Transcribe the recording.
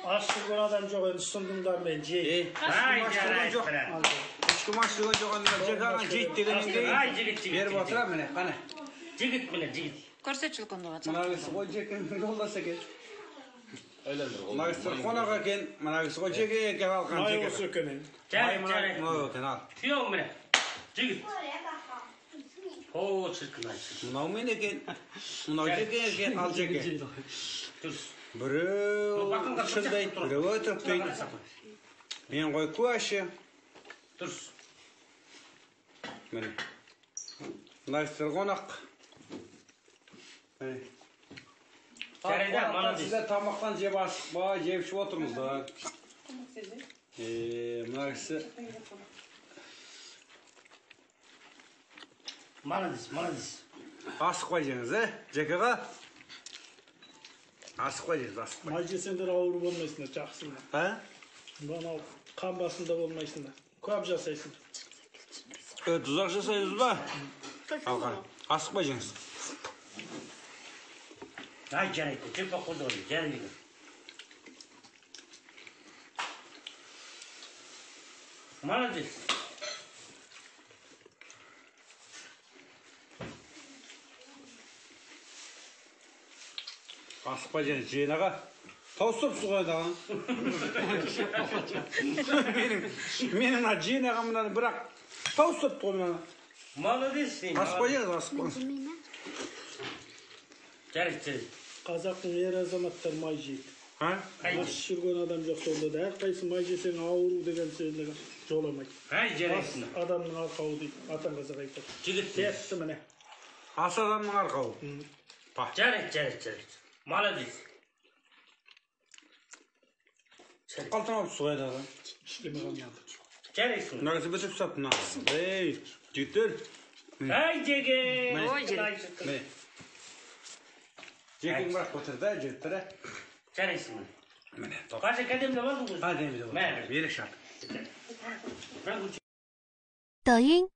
Аш жүрген адам жоқ енді, ұсындыңдар, мен жейін. Ай, жарайды. Ешкім аш жүрген жоқ енді, жеке аған жейді дегеннен кейін Ай, жігіт, жігіт. Беріп отырамын, міне, қане. Жігіт, міне, жігіт. Көрсетші үлкенді. Мына кісі ғой жекенің жолдасы екен. Мына кісі қонақ екен, мына кісі ғой жеке екен, алқан Май жеке. осы екен енді. Жарайды, Май жарайды. мынау екен, ал. Күйеуің, міне. Жігіт. О, шіркін ай, шіркін. Мынау мен екен, мынау жеке екен, ал жеке. Дұрыс. Біреу шын дейді, біреу өтірік дейді. Мен ғой куәші. Дұрыс. Міне. Мына кісілер қонақ. Міне. Жарайды, Қонақтар, молодец. Сіздер тамақтан жеп асықпай, жеп ішіп отырыңыздар. Мына кісі Молодец, молодец. асықпай жеңіз, ә? Жекеға? Асықпай жеңіз, асықпай. Май жесеңдер ауру болмайсыңдар, жақсы. А? Мынау қан басында болмайсыңдар. Көп жасайсыңдар. Тұзақ жасаймыз ба? Ал қара. Асықпай жеңіз. Ай, жарайды. Жеп қойды ғой, жарайды. Молодец. Асықпай жеңіз, жиен аға. Тауысып ғой дағы. Менің мына жиен ағам мынаны бірақ тауысып ғой мынаны. Молодец деймін. Асықпай жеңіз, асықпай. Жарайды, жарайды. Қазақтың ер азаматтары май жейді. А? Аш жүрген адам жоқ сонда да. Әрқайсысы май жесең ауру деген сөзіне жоламайды. Ай, Ас жарайсың. адамның арқауы дейді. Атан қазақ айтады. Жігіт. Тәтті міне. Ас адамның арқауы. Па. Жарайды, жарайды, жарайды. Молодец. Қалтырап ғой дағы. Ештеме қалмады. Жарайсың. Мына кісі бітіп тастапты мына. Ей, жігіттер. Ай, жеке. Ой, жарайды. Міне. Жекең бірақ бітірді, жігіттер. Ә? Жарайсың. Міне. Қазір кәдемді алдың ғой. Әдемі де Мә, болды. Ерекше. бір 抖音。